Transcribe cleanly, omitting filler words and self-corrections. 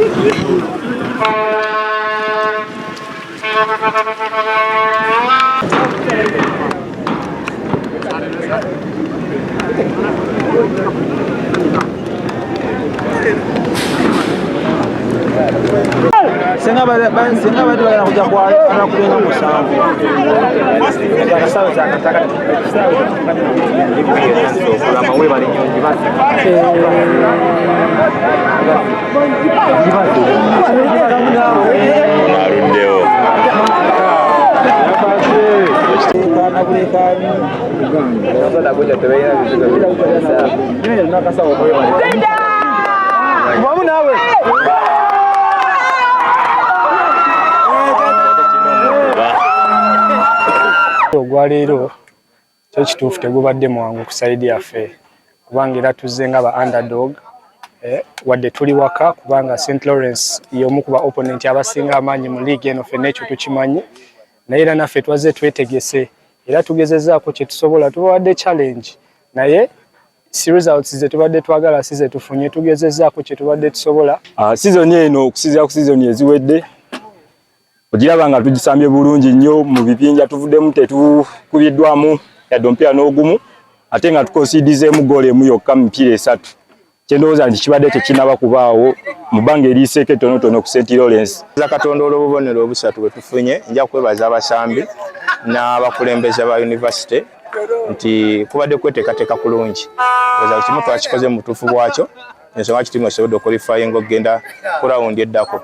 Senga senga badde bagenda kujja kubenga musanvu Aluddewo. Wamu naawe. Ogwaleero kyo kituufu tegubadde mwangu ku side yaffe, kubanga era tuzze nga ba underdog, wadde tuli waka, kubanga St Lawrence y'omu ku ba opponent abasinga amaanyi mu league eno. Ffenna ekyo tukimanyi, naye era naffe twazze twetegese era tugezezaako kye tusobola. Tubawadde challenge, naye si results ze tubadde twagala, si ze tufunye. Tugezezaako kye tubadde tusobola. Season eno, okusinziira ku season eziwedde, ogiraba nga tugisambye bulungi nnyo. Mu bibinja tuvuddemu tetukubiddwamu yadde omupiira n'ogumu, ate nga tukonsidizeemu goolo emu yokka mu mipiira esatu, kyendowooza nti kibadde tekinaba kubaawo mu bbanga eriyiseeko ettonotono ku St Lawrence. Za Katonda olw'obubonero obusatu bwe tufunye. Nja kwebaza abasambi n'abakulembeze ba university nti kubadde kweteekateeka kulungi. Oza kimu twakikoze mu butuufu bwakyo, ensonga kitimu esobodde oqualifyinga okugenda ku rawundi eddako.